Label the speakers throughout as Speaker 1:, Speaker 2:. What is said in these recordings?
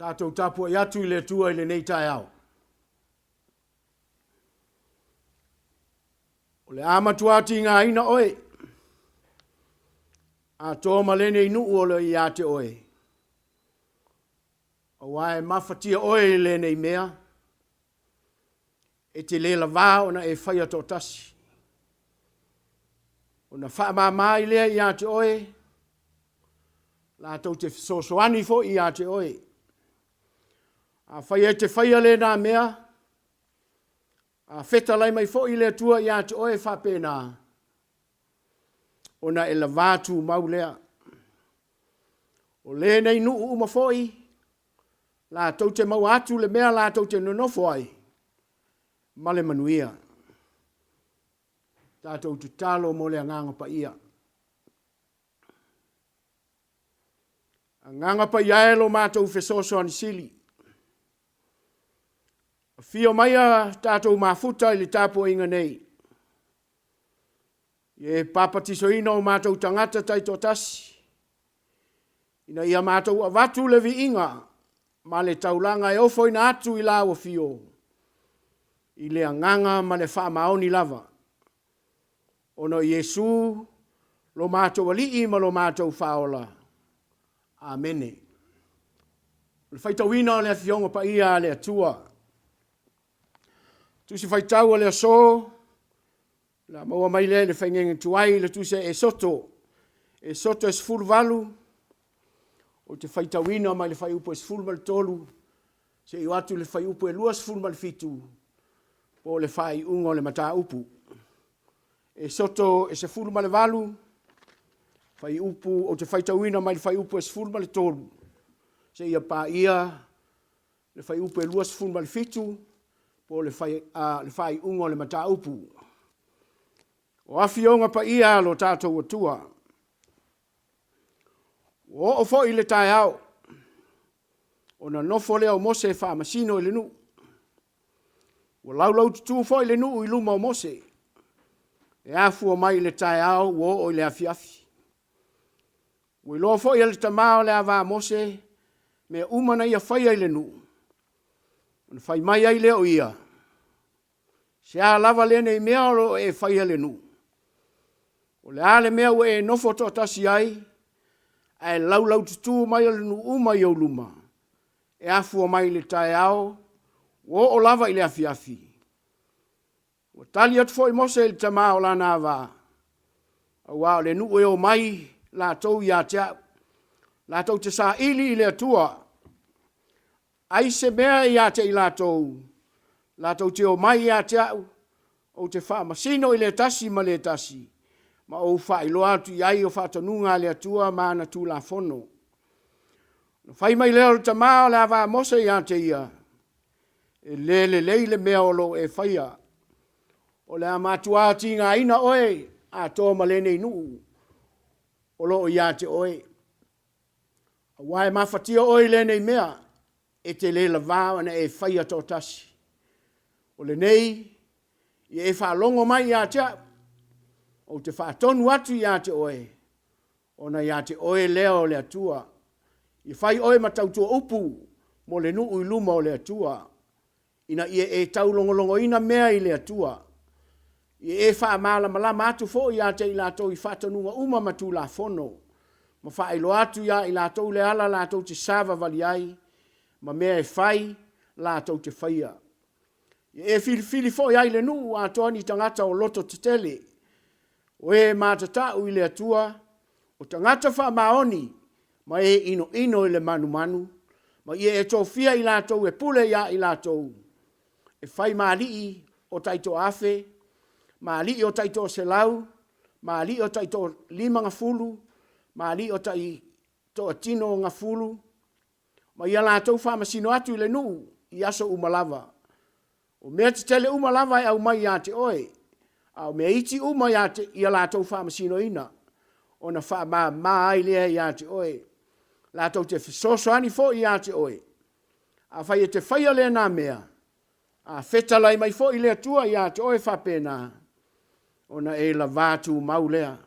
Speaker 1: Tatou tapuai atu i le Atua i lenei taeao. O le a matua tigaina oe, atoa ma lenei nuu o lo o ia te oe, aua e mafatia oe i lenei mea, e te le lavā ona e faia toatasi. Ona faamama ai lea ia te oe, latou te fesoasoani foi ia te oe. Afai e te faia lena mea, a fetalai mai foi le Atua ia te oe faapena, ona e lavā tumau lea. O lenei nuu uma foi, latou te maua atu le mea latou te nonofo ai ma le manuia. Tatou tatalo mo le Agaga Paia. Agaga Paia e lo matou fesoasoani sili, afio maia tatou mafuta i le tapuaiga nei, i e papatisoina o matou tagata taitoatasi, ina ia matou avatu le viiga ma le taulaga e ofoina atu i lau afio, i le agaga ma le faamaoni lava. Ona o Iesu lo matou Alii ma lo matou Faaola. Amene. O le faitauina o le Afioga Paia a le Atua. Tusi Faitau o le aso, o le a maua mai lea i le faigege tuai i le tusi a Esoto. Esoto e 18, ou te faitauina mai le fuaiupu e 13 seia oo atu i le fuaiupu e 27, po o le faaiuga o le mataupu. Esoto e 18, fuaiupu, ou te faitauina mai le fuaiupu e 13 seia paia le fuaiupu e 27, po o le faaiuga o le mataupu. O Afioga Paia a lo tatou Atua. Ua oo foi le taeao, ona nofo lea o Mose e faamasino i le nuu. Ua laulaututu foi le nuu i luma o Mose, e afua mai i le taeao ua oo i le afiafi. Ua iloa foi e le tama o le ava a Mose mea uma na ia faia i le nuu, ona fai mai ai lea o ia, Se a lava lenei mea o lo o e faia i le nuu? O le a le mea ua e nofo toatasi ai ae laulaututu mai o le nuu uma i ou luma, e afua mai i le taeao ua oo lava i le afiafi? Ua tali atu foi Mose i le tama o lana ava, aua o le nuu e omai latou ia te au, latou te saili i le Atua, ai se mea ia te i latou, latou te omai ia te au, ou te faamasino i le tasi ma le tasi, ma ou faailoa atu i ai o faatonuga a le Atua ma ana Tulafono. Ona fai mai lea o le tama o le ava a Mose ia te ia, E le lelei le mea o lo o e faia. O le a matua tigaina oe atoa ma lenei nuu o lo o ia te oe. Aua e mafatia oe i lenei mea, e te le lavā ona e faia toatasi. O lenei, ia e faalogo mai ia te au, ou te faatonu atu ia te oe, ona ia te oe lea o le Atua. Ia fai oe ma tautua upu mo le nuu i luma o le Atua, ina ia e taulogologoina mea i le Atua. Ia e faamalamalama atu foi ia te i latou i faatonuga uma ma Tulafono, ma faailoa atu ia i latou le ala latou te savavali ai, ma mea e fai latou te faia. Ia e filifili foi ai le nuu atoa ni tagata o loto tetele, o e matatau i le Atua, o tagata faamaoni ma e inoino i le manumanu, ma ia e tofia i latou e pule ia i latou, e fai ma alii o taitoa-afe, ma alii o taitoa-selau, ma alii o taitoa-limagafulu, ma alii o taitoatinogafulu, ma ia latou faamasino atu i le nuu i aso uma lava. O mea tetele uma lava e aumai ia te oe, a o mea iti uma ia latou faamasinoina, ona faamama ai lea ia te oe. Latou te fesoasoani foi ia te oe. Afai e te faia lena mea, a fetalai mai foi le Atua ia te oe faapena, ona e lavā tumau lea.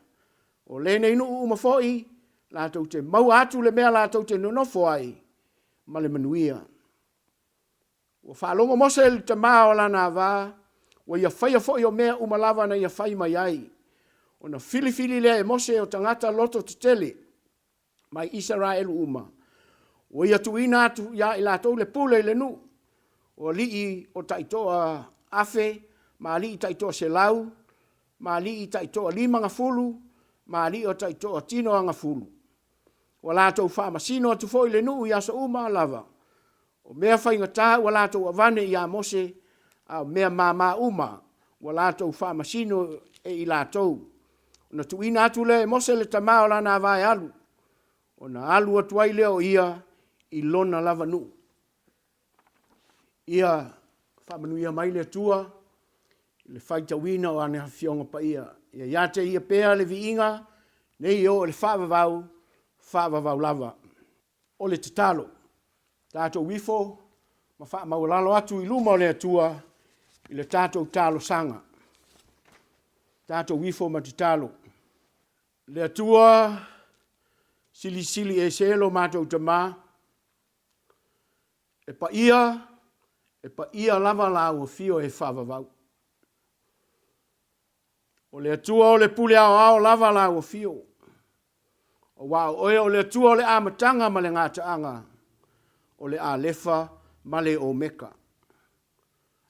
Speaker 1: O lenei nuu uma foi, latou te maua atu le mea latou te nonofo ai. ma le manuia. Ua faalogo Mose i le tama o lana ava, ua ia faia foi o mea uma lava na ia fai mai ai. Ona filifili lea e Mose o tagata loto tetele mai Isaraelu uma, ua ia tuuina atu ia i latou le pule i le nuu, o alii o taitoa afe, ma alii taitoa selau, ma alii taitoa limagafulu, ma alii o taitoa tino agafulu. Ua latou faamasino atu foi le nuu i aso uma lava, o mea faigata ua latou avane ia Mose, a o mea mama uma ua latou faamasino e i latou. Ona tuuina atu lea e Mose le tama o lana ava e alu, ona alu atu ai lea o ia i lona lava nuu. Ia faamanuia mai le Atua i le faitauina o ana Afioga Paia. Ia ia te Ia pea le viiga nei e oo i le faavavau, faavavau lava. O le tatalo, tatou ifo ma faamaualalo atu i luma o le Atua i le tatou talosaga. Tatou ifo ma tatalo. Le Atua Silisili Ese lo matou Tama, e paia, e paia lava Lau Afio e faavavau. O le Atua o le pule aoao lava Lau Afio, aua o Oe o le Atua o le amataga ma le gataaga, o le Alefa ma le Omeka.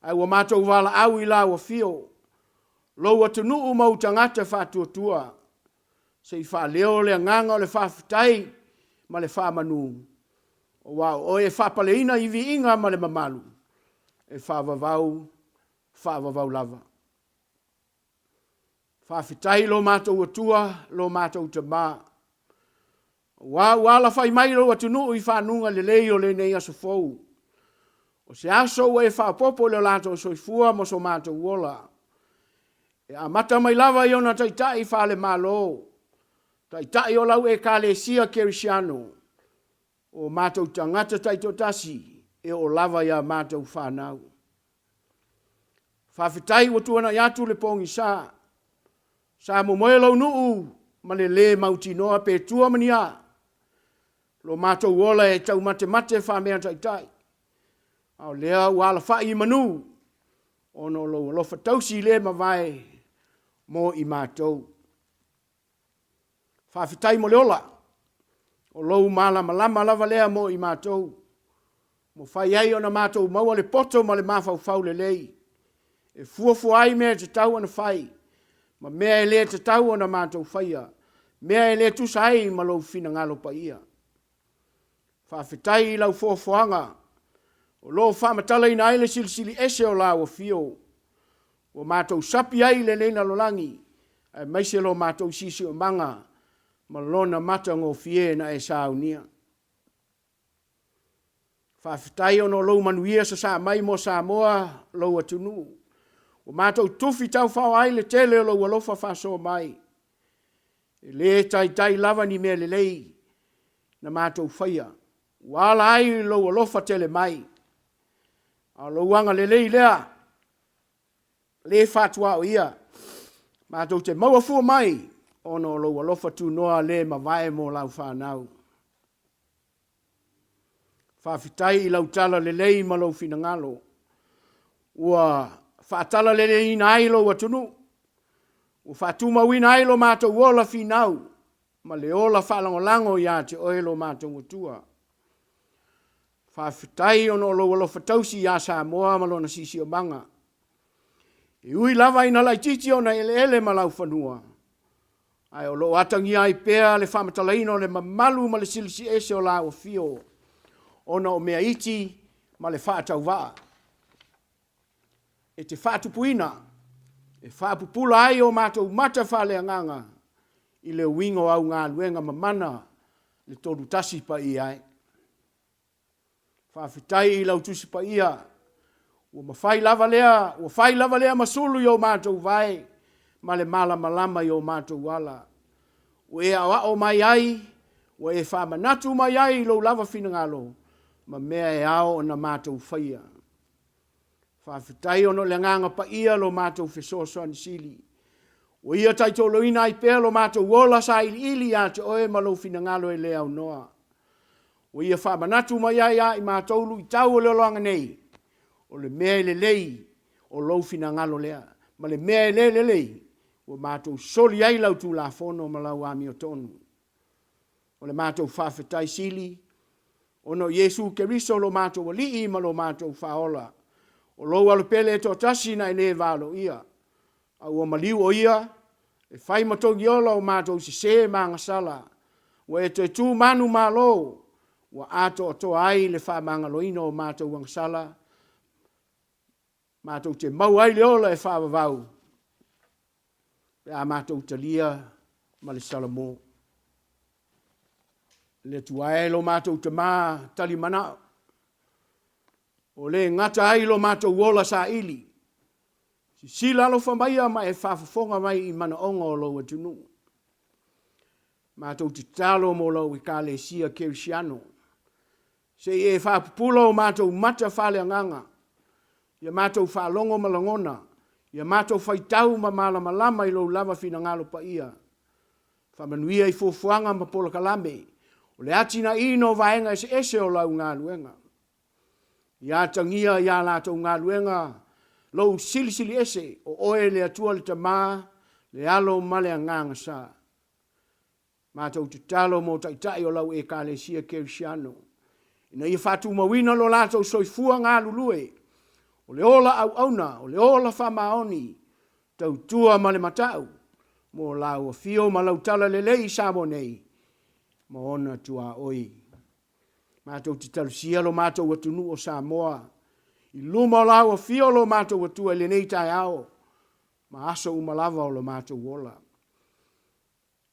Speaker 1: Ae ua matou valaau i Lau Afio, Lou atunuu ma ou tagata faatuatua, se i faaleo le agaga o le faafetai ma le faamanu, aua o Oe e faapaleina i viiga ma le mamalu, e faavavau, faavavau lava. Faafetai i lo matou Atua, lo matou Tama, aua ua alafai mai lou atunuu i fanuga lelei o lenei aso fou. O se aso ua e faaopoopo i lo latou soifua ma so matou ola, e amata mai lava i ona taitai faale-Malo, taitai o lau Ekalesia Kerisiano, o matou tagata taitoatasi e oo lava i a matou fanau. Faafetai ua tuanai atu le pogisa. Sa momoe lou nuu ma le lē mautinoa pe tua ma ni a. Lo matou ola e taumatemate faameataitai, a o lea ua alafai i manu ona o lou alofa tausi le mavae mo i matou. Faafetai mo le ola, o lou malamalama lava lea mo i matou, ua mafai ai ona matou maua le poto ma le mafaufau lelei e fuafua ai mea e tatau ona fai ma mea e le tatau ona matou faia, mea e le tusa ai ma lou finagalo paia. Faafetai i lau foafoaga o lo o faamatalaina ai le Silisili Ese o lau Afio, ua matou sapi ai i lenei lalolagi aemaise lo matou siosiomaga ma lona matagofie na e saunia. Faafetai ona o lou manuia sasaa mai mo Samoa lou atunuu, ua matou tufi taufaoa ai le tele o lou alofa faasoa mai. E le taitai lava ni mea lelei na matou faia, ua ala ai lou alofa tele mai. A o lou agalelei lea, le faatuaoia, matou te maua fua mai ona o lou alofa tunoa le mavae mo lau fanau. Faafetai i lau talalelei ma lou finagalo ua faatalaleleiina ai lou atunuu, ua faatumauina ai lo matou ola finau ma le ola faalagolago ia te oe lo matou Atua. Faafetai ona o lou alofa tausi ia Samoa ma lona sisiomaga. E ui lava ina laitiiti ona eleele ma laufanua, ae o lo o atagia ai pea le faamatalaina o le mamalu ma le Silisili Ese o lau afio, ona o mea iti ma le faatauvaa. E te faatupuina, e faapupula ai o matou mata faaleagaga i le uiga o au galuega mamana le Tolutasi Paia e. Faafetai i lau Tusi Paia, ua mafai lava lea, ua fai lava lea ma sulu i o matou vae ma le malamalama i o matou ala. Ua e aoao mai ai, ua e faamanatu mai ai i lou lava finagalo ma mea e ao ona matou faia. Faafetai ona o le Agaga Paia lo matou fesoasoani sili. Ua ia taitoloina ai pea lo matou ola sailiili ia te oe ma lou finagalo e le aunoa. Ua ia faamanatu mai ai ia i matou luitau o le olaga nei, o le mea e lelei o lou finagalo lea, ma le mea e le lelei, ua matou soli ai lau Tulafono ma lau amiotonu. O le matou faafetai sili ona o Iesu Keriso lo matou Alii ma lo matou Faaola, o lou Alo pele e toatasi na e le valoia, a ua maliu o Ia e fai ma togiola o matou sese ma agasala, ua e toe tu manumalo ua atoatoa ai le faamagaloina o matou agasala, matou te maua ai le ola e faavavau pe a matou talia ma le salamo. Le Atua e lo matou Tama tali manao, o le gata ai lo matou ola saili, sisila alofa maia ma e faafofoga mai i manaoga o lou atunuu. Matou te tatalo mo lau Ekalesia Kerisiano, se i e faapupula o matou mata faaleagaga, ia matou faalogo ma lagona, ia matou faitau ma malamalama i lou lava finagalo paia. Faamanuia i fuafuaga ma polokalame o le atinaeina o vaega eseese o lau galuega. Ia atagia i a latou galuega lou Silisili Ese, o Oe le Atua le Tama, le Alo ma le Agaga Sa. Matou tatalo mo Taitai o lau Ekalesia Kerisiano, ina ia faatumauina lo latou soifua galulue, o le ola auauna, o le ola faamaoni, tautua ma le matau mo lau afio ma lau talalelei i Samoa nei ma ona tuaoi. Matou te talosia lo matou atunuu o Samoa i luma o lau afio lo matou Atua i lenei taeao ma aso uma lava o lo matou ola.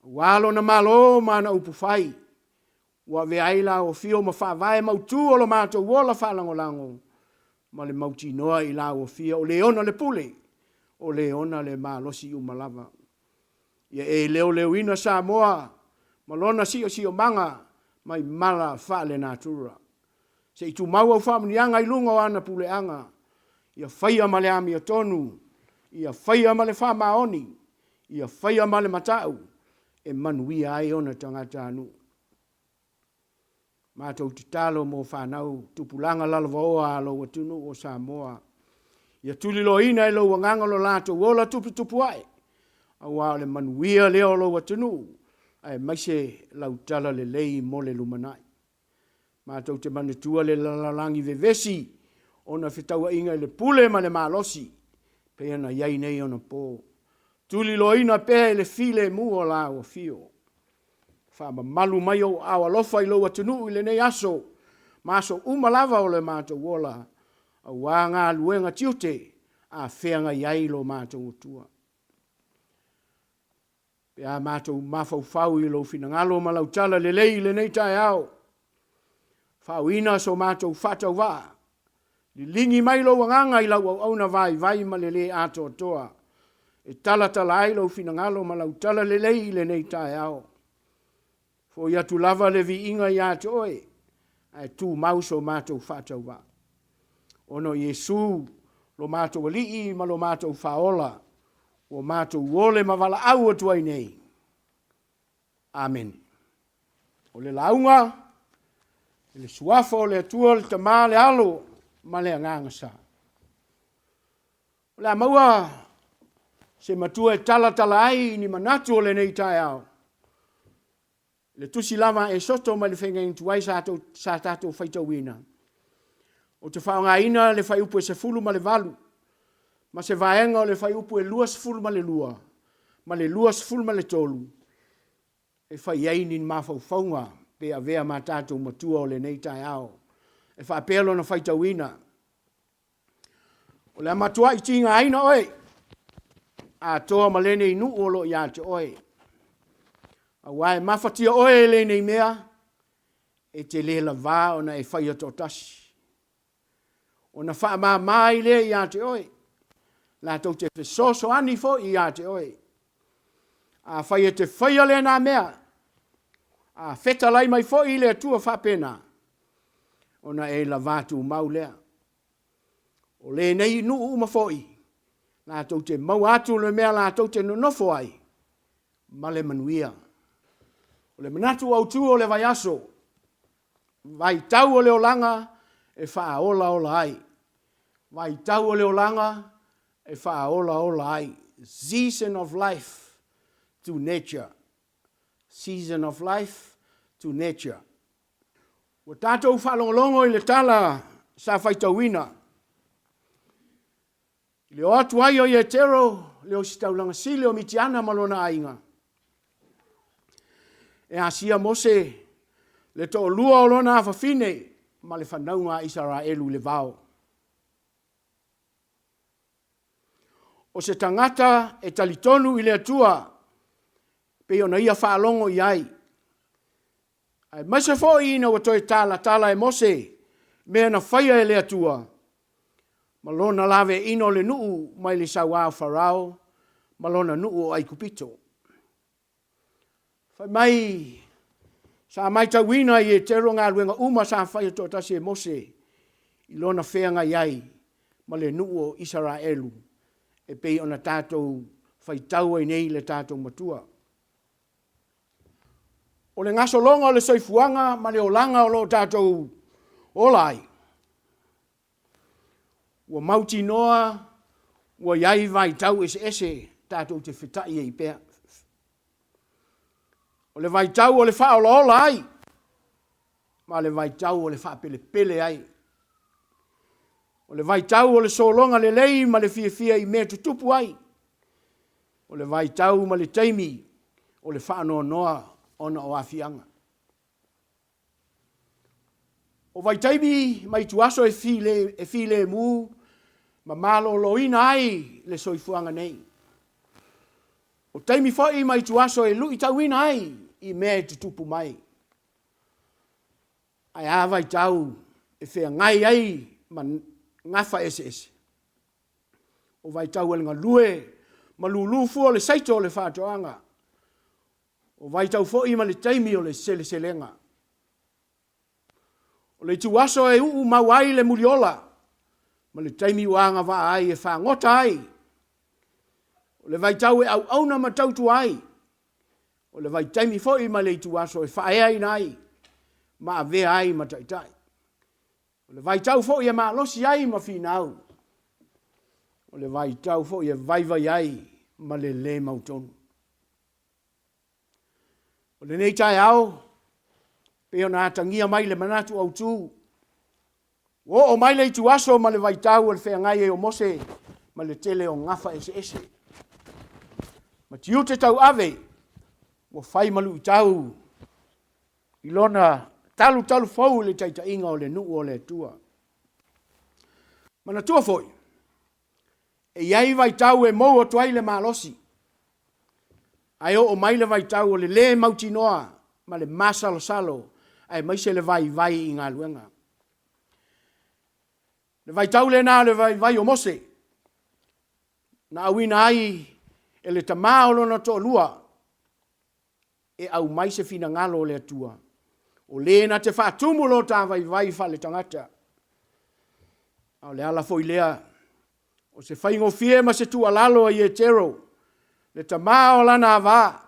Speaker 1: Aua lona Malo ma ana upufai, ua avea ai lau afio ma faavae mautu o lo matou ola faalagolago ma le mautinoa i lau afio o le ona le pule, o le ona le malosi uma lava. Ia e leoleoina Samoa ma lona siosiomaga mai mala faalenatura. Se i tumau au faamanuiaga i luga o ana puleaga, ia faia ma le amiotonu, ia faia ma le faamaoni, ia faia ma le matau e manuia ai ona tagatanuu. Matou tatalo mo fanau tupulaga lalovaoa a lou atunuu o Samoa, ia tuliloaina e lou Agaga lo latou ola tuputupuae, aua o le manuia lea o lou atunuu, aemaise lau talalelei mo le lumanai. Matou te manatua le lalolagi vevesi ona fetauaiga i le pule ma le malosi pei ona i ai nei ona po. Tuliloaina pea i le filemu o lau afio. Faamamalu mai ou aao alofa i lou atunuu i lenei aso ma aso uma lava o le matou ola, aua galuega tiute a feagai ai lo matou Atua. Pe a matou mafaufau i lou finagalo ma lau tala lelei i lenei taeao, faaoina so matou faatauvaa, liligi mai lou agaga i lau auauna vaivai ma le le atoatoa, e talatala ai lou finagalo ma lau tala lelei i lenei taeao. Foi atu lava le viiga ia te oe, ae tumau so matou faatauvaa. Ona o Iesu lo matou Alii ma lo matou Faaola, ua matou ole ma valaau atu ai nei. Amene. O le lauga i le Suafa o le Atua, le Tama, le Alo ma le Agaga Sa. O le a maua se matua e talatala ai ni manatu o lenei taeao. Le tusi lava a Esoto mai le Feagaiga Tuai sa tatou faitauina. Ou te faaaogaina le fuaiupu e 18 ma se vaega o le fuaiupu e 22 ma le 23 e fai ai ni mafaufauga pe avea ma tatou matua o lenei taeao. E faapea lona faitauina, O le a matuai tigaina oe, atoa ma lenei nuu o lo o ia te oe. Aua e mafatia oe e lenei mea, e te le lavā ona e faia toatasi. Ona faamama ai lea ia te oe, latou te fesoasoani foi ia te oe. Afai e te faia lena mea, a fetalai mai foi le Atua faapena, ona e lavā tumau lea. O lenei nuu uma foi, latou te maua atu le mea latou te nonofo ai ma le manuia. O le manatu autu o le vaiaso, Vaitau o le olaga e faaolaola ai. Vaitau o le olaga e faaolaola ai. Season of life to nature. Season of life to nature. Ua tatou faalogologo i le tala sa faitauina i le o atu ai o Ietero, le ositaulaga sili o Mitiana ma lona aiga, e asia Mose le toalua o lona afafine ma le fanauga a Isaraelu i le vao. O se tagata e talitonu i le Atua pei ona ia faalogo i ai, aemaise foi ina ua toe talatala e Mose mea na faia e le Atua ma lona laveaiina o le nuu mai le sauā o Farao ma lona nuu o Aikupito. Fai mai, sa matauina e Ietero galuega uma sa faia toatasi e Mose i lona feagai ai ma le nuu o Isaraelu e pei ona tatou faitau ai nei i le tatou Matua. O le gasologa o le soifuaga ma le olaga o lo o tatou ola ai, ua mautinoa ua i ai vaitau eseese tatou te feta'i ai pea. O le vaitau o le faaolaola ai ma le vaitau o le faapelepele ai. O le vaitau o le sologa lelei ma le fiafia i mea tutupu ai. O le vaitau ma le taimi o le faanoanoa ona o aafiaga. O vaitaimi ma ituaso e filemu ma maloloina ai le soifuaga nei. O taimi foi ma ituaso e luitauina ai i mea e tutupu mai. Ae a vaitau e feagai ai ma gafa eseese? O vaitau o le galue ma lulu fua o le saito o le faatoaga. O vaitau foi ma le taimi o le seleselega. O le ituaso e uu mau ai le muliola ma le taimi ua agavaa ai e fagota ai. O le vaitau e auauna ma tautua ai. O le vaitaimi foi ma le ituaso e faaeaina ai ma avea ai ma taitai. O le vaitau foi e malosi ai ma finau. O le vaitau foi e vaivai ai ma le lē mautonu. O lenei taeao, pei ona atagia mai le manatu autu, ua oo mai le ituaso ma le vaitau o le feagai ai o Mose ma le tele o gafa eseese ma tiute tauave ua fai ma luitau i lona talutalu fou i le taitaiga o le nuu o le Atua. Manatua foi, e i ai vaitau e mou atu ai le malosi, ae oo mai le vaitau o le lē mautinoa ma le masalosalo aemaise le vaivai i galuega. Le vaitau lena o le vaivai o Mose, na auina ai e le tama o lona toalua e aumai se finagalo o le Atua, o le na te faatumu lo ta vaivai faaletagata. A o le ala foi lea o se faigofie ma se tuualalo a Ietero, le tama o lana ava,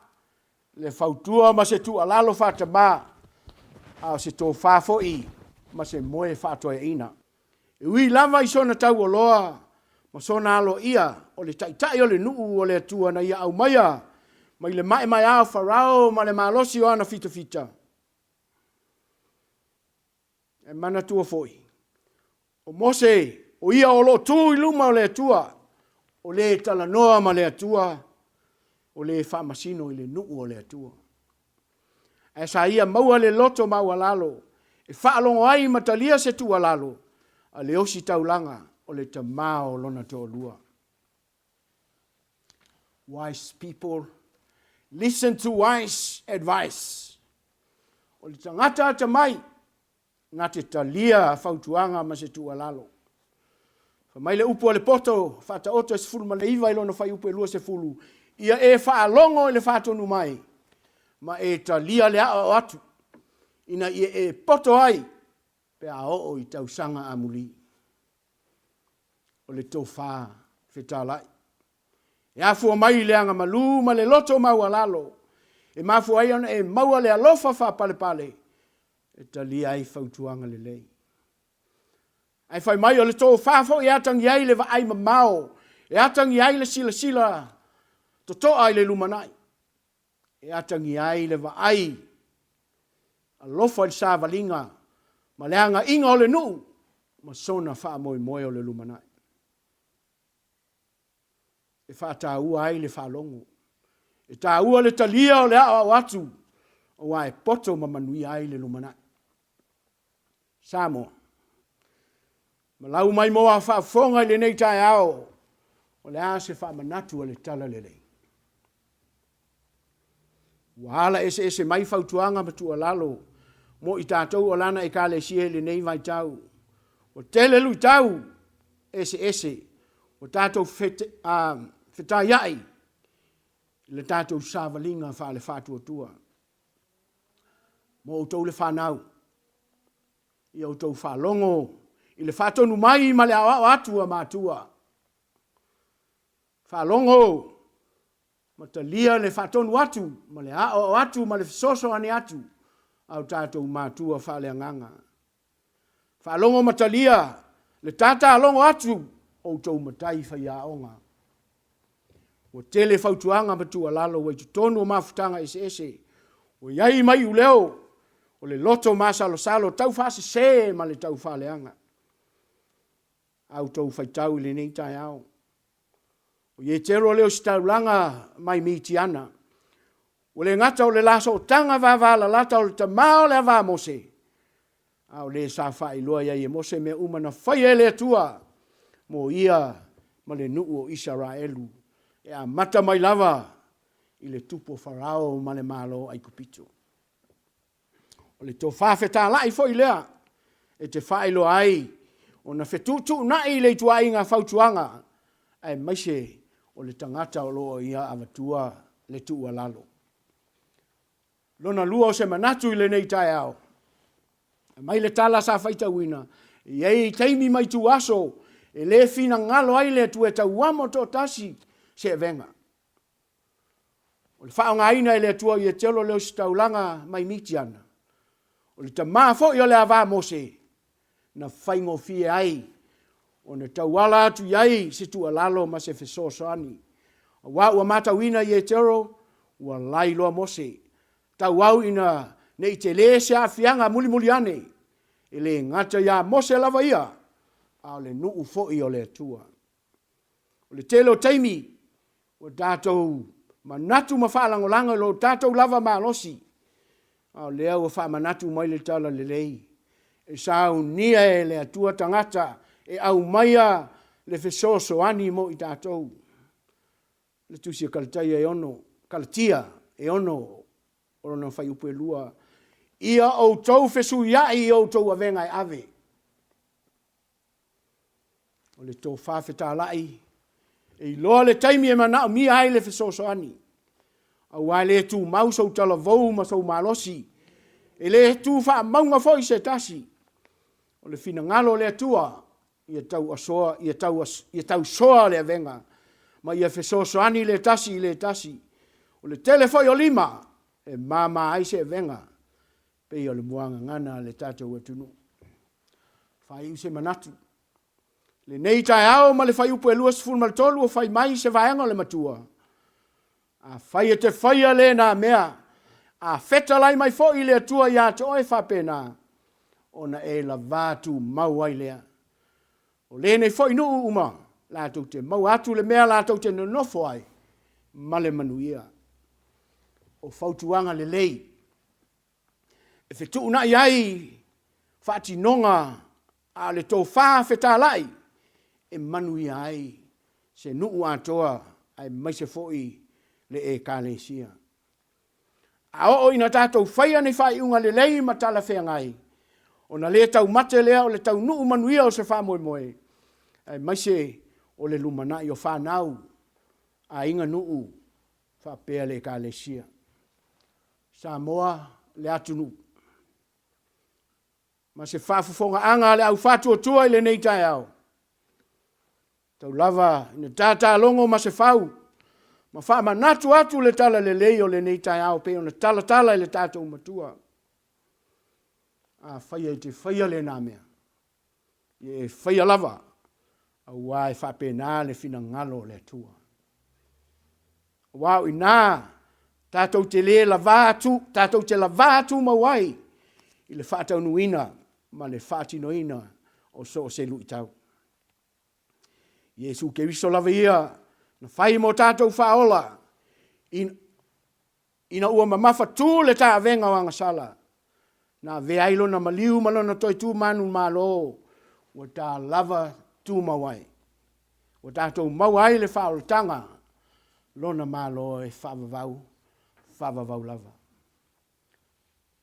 Speaker 1: le fautua ma se tuualalo faatama, a o se tofa foi ma se moe faatoeaina. E ui lava i sona taualoa ma sona aloaia o le taitai o le nuu o le Atua na ia aumaia mai le maemaea o Farao ma le malosi o ana fitafita, e manatua foi, o Mose, o ia o lo o tu i luma o le Atua, o le talanoa ma le Atua, o le faamasino i le nuu o le Atua. Ae sa ia maua le loto maualalo e faalogo ai ma talia se tuualalo a le ositaulaga o le tama o lona toalua. Wise people listen to wise advice. O le tagata atamai na te talia fautuaga ma se tuualalo. Fai mai le upu a le poto faataoto e 19 i lona fuaiupu e 20, Ia e faalogo i le faatonu mai, ma e talia le aoao atu, ina ia e poto ai pe a oo i tausaga amuli. O le tofa fetalai. E afua mai i le agamalu ma le loto maualalo, e mafua ai ona e maua le alofa faapalepale. E talia ai fautuaga lelei. Ae fai mai o le tofa foi e atagia ai le vaai mamao, e atagia ai le silasila totoa i le lumanai, e atagia ai le vaai alofa i le savaliga ma le agaiga o le nuu ma sona faamoemoe o le lumanai. E faataua ai le faalogo. E taua le talia o le aoao atu aua e poto ma manuia ai le lumanai. Samoa, malau mai mo a faafofoga i lenei taeao, o le a se faamanatu a le Talalelei? Ua ala eseese mai fautuaga ma tuualalo mo i tatou o lana Ekalesia i lenei vaitau. Ua tele luitau eseese ua tatou fetaiai i le tatou savaliga faale-faatuatua. Mo outou le fanau, ia outou faalogo i le faatonu mai ma le aoao atu a matua. Faalogo ma talia le faatonu atu ma le aoao atu ma le fesoasoani atu a o tatou matua faaleagaga. Faalogo ma talia le tatalogo atu o outou matai faiaoga. Ua tele fautuaga ma tuualalo ua i totonu o mafutaga eseese. Ua i ai mai iuleo o le loto masalosalo tau faasese ma le tau faaleaga. A outou faitau i lenei taeao, o Ietero le ositaulaga mai Mitiana, ua le gata o le la sootaga vavalalata o le tama o le ava a Mose, a o le sa faailoa i ai e Mose mea uma na faia e le Atua mo ia ma le nuu o Isaraelu, e amata mai lava i le tupu o Farao ma le Malo o Aikupito. O le tofa fetalai foi lea e te faailoa ai ona fetuutuunai le ituaiga fautuaga aemaise o le tagata o lo o ia avatua le tuualalo. Lona lua o se manatu i lenei taeao, aumai le tala sa faitauina, e i ai taimi ma ituaso e le finagalo ai le Atua e tauamo toatasi se avega. O le faaaogaina e le Atua o Ietelo le ositaulaga mai Mitiana, o le tama foi o le ava a Mose, na faigofie ai ona tauala atu i ai se tuualalo ma se fesoasoani. Aua ua matauina Ietero, ua lailoa Mose, tauau ina ne i tele se aafiaga mulimuli ane, e le gata ia Mose lava ia, a o le nuu foi o le Atua. O le tele o taimi ua tatou manatu ma faalagolago i lo tatou lava malosi, a o lea ua faamanatu mai le Talalelei, e saunia e le Atua tagata e aumaia le fesoasoani mo i tatou. Le Tusi a Kalataia e ono, Kalatia e ono, o lona fuaiupu e 2, Ia outou fesuiai i outou avega e ave. O le tofa fetalai, e iloa le taimi e manaomia ai le fesoasoani, aua e le tumau sou talavou ma sou malosi, e le tu faamauga foi se tasi. O le finagalo o le Atua, ia tauasoa, ia tau, ia tausoa le avega, ma ia fesoasoani le tasi i le tasi. O le tele foi o lima e mama ai se avega, pei o le muagagana a le tatou atunuu. Faaiu se manatu. Lenei taeao ma le fuaiupu e 23 ua fai mai se vaega o le matua. Afai e te faia lena mea, a fetalai mai foi le Atua ia te oe faapena, ona e lavā tumau ai lea. O lenei foi nuu uma, latou te maua atu le mea latou te nonofo ai ma le manuia. O fautuaga lelei e fetuunai ai faatinoga a o le tofa fetalai e manuia ai se nuu atoa aemaise foi le Ekalesia. A oo ina tatou faia ni faaiuga lelei ma talafeagai, ona le taumate lea o le taunuu manuia o se faamoemoe, aemaise o le lumanai o fanau, aiga, nuu faapea le Ekalesia. Samoa le atunuu. Ma se faafofogaaga a le au faatuatua i lenei taeao, tau lava ina tatalogo masefau ma faamanatu atu le talalelei o lenei taeao pei ona talatala e le tatou Matua. Afai e te faia lena mea, ia e faia lava, auā e faapena le finagalo o le Atua. Aua o i ina tatou te le lavā atu, tatou te lavā tumau ai i le faataunuuina ma le faatinoina o so o se luitau. Iesu Keriso lava ia na fai mo tatou faaola, ina ua mamafatu le taavega o agasala, na avea ai lona maliu ma lona toe tu manumalo, ua ta lava tumau ai. Ua tatou maua ai le faaolataga, lona Malo e faavavau, faavavau lava.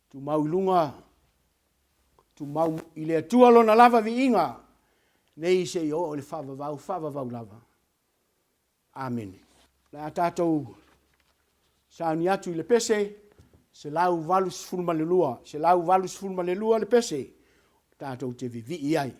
Speaker 1: Tumau i luga, tumau i le Atua Lona lava viiga, nei seia oo i le faavavau, faavavau lava. Amene. O le a tatou sauni atu i le pese 182, 182 le pese tatou te vivii ai.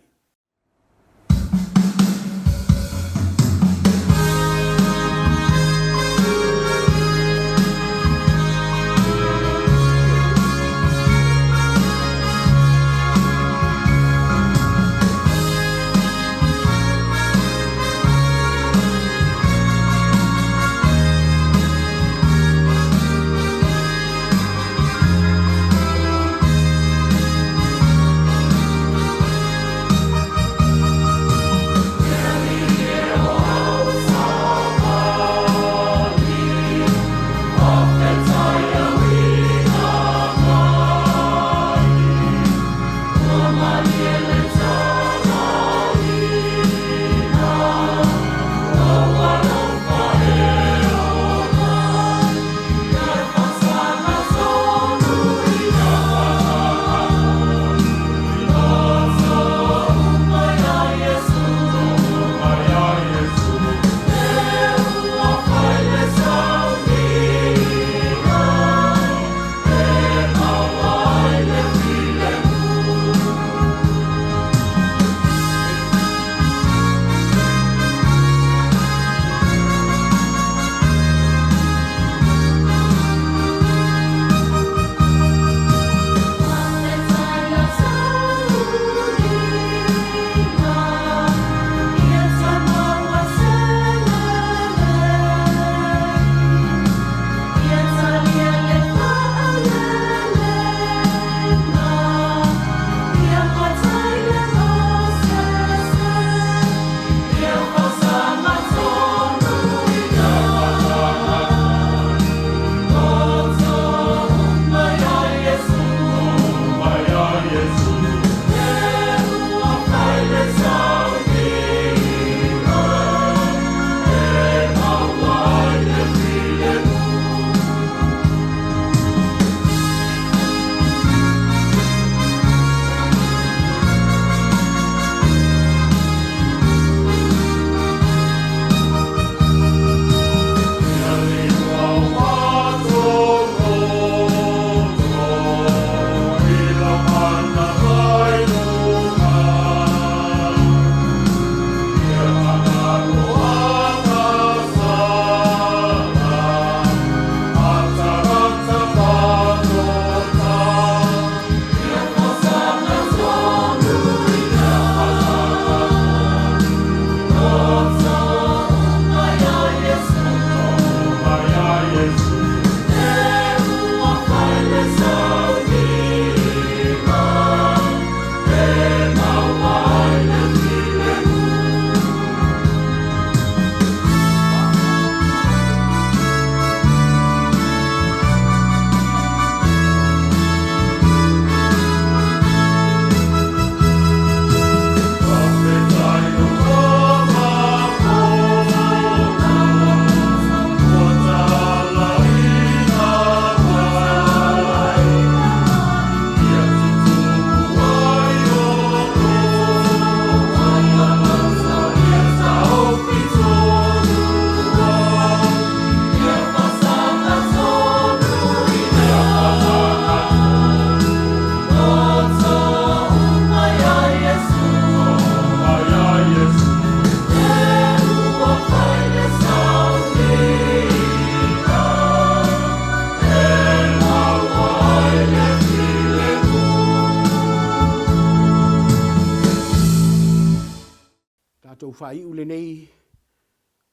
Speaker 1: Tatou faaiu lenei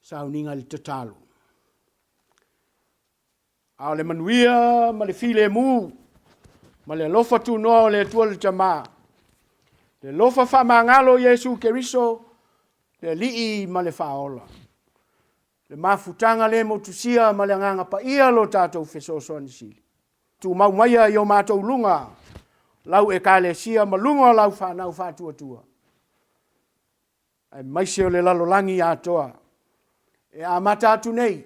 Speaker 1: sauniga i le tatalo. A o le manuia ma le filemu ma le alofa tunoa o le Atua le Tama, le alofa faamagalo o Iesu Keriso, le Alii ma le Faaola, le mafutaga le motusia ma le Agaga Paia lo tatou fesoasoani sili, tumau maia i o matou luga, lau Ekalesia ma luga o lau fanau faatuatua, aemaise o le lalolagi atoa, e amata atu nei,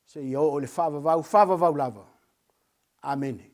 Speaker 1: seia oo i le faavavau faavavau lava. Amene.